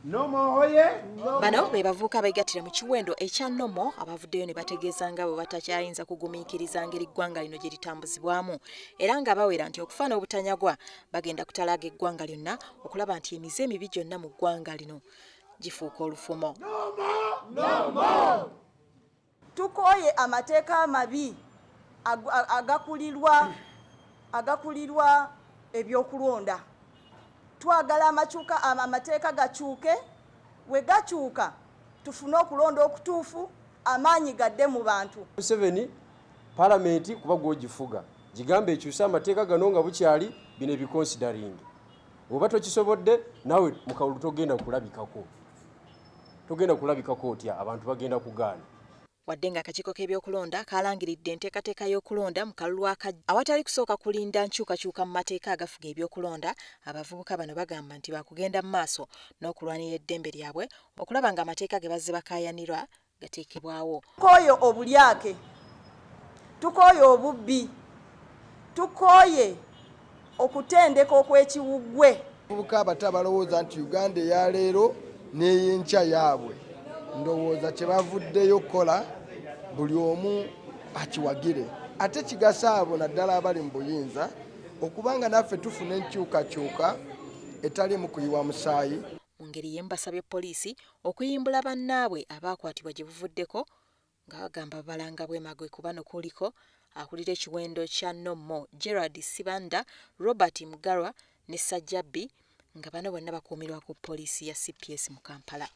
No more oye. Bano be bavubuka abeegattira mu kiwendo ekya Nomo abavuddeyo ne bategeeza nga bwe batakyayinza kugumiikiriza ngeri ggwanga lino gye litambuzibwamu era nga bawera nti okufa n'obutanyagwa bagenda kutalaaga eggwanga lyonna okulaba nti emize emibi gyonna mu ggwanga lino gifuuka olufumo. Tukooye amateeka amabi agakulirwa agakulirwa ebyokulonda. Twagala amakyuka amateeka gakyuke, we gakyuka tufune okulonda okutuufu, amaanyi gadde mu bantu. Museveni, palamenti kuba gwogifuga, gigambe ekyuse amateeka gano nga bukyali, bino ebiconsidering. Oba tokisobodde naawe mu kalulu togenda kulabikako, togenda kulabikako otya, abantu bagenda kugaana. Wadde ng'akakiiko k'ebyokulonda kalangiridde enteekateeka y'okulonda mu kalulu akajja awatali kusooka kulinda nkyukakyuka mu mateeka agafuga ebyokulonda, abavubuka bano bagamba nti baakugenda mu maaso n'okulwanira eddembe lyabwe okulaba ng'amateeka ge bazze bakaayanirwa gateekebwawo. Tukooye obulyake, tukooye obubbi, tukooye okutendeka okw'ekiwuggwe. Abavubuka abato abalowooza nti Uganda eya leero n'ey'enkya yaabwe, ndowooza kye bavuddeyo okukola buli omu akiwagire, ate kigasa abo naddala abali mu buyinza okubanga naffe tufuna enkyukakyuka etaliimu kuyiwa musaayi. Mu ngeri y'emu basabye poliisi okuyimbula bannaabwe abaakwatibwa gye buvuddeko nga bagamba babalanga bwemagwe. Ku bano kuliko akulira ekiwendo kya No More Gerald Sibanda, Robert Mugarwa ne Sajjabbi, nga bano bonna bakuumirwa ku poliisi ya CPS mu Kampala.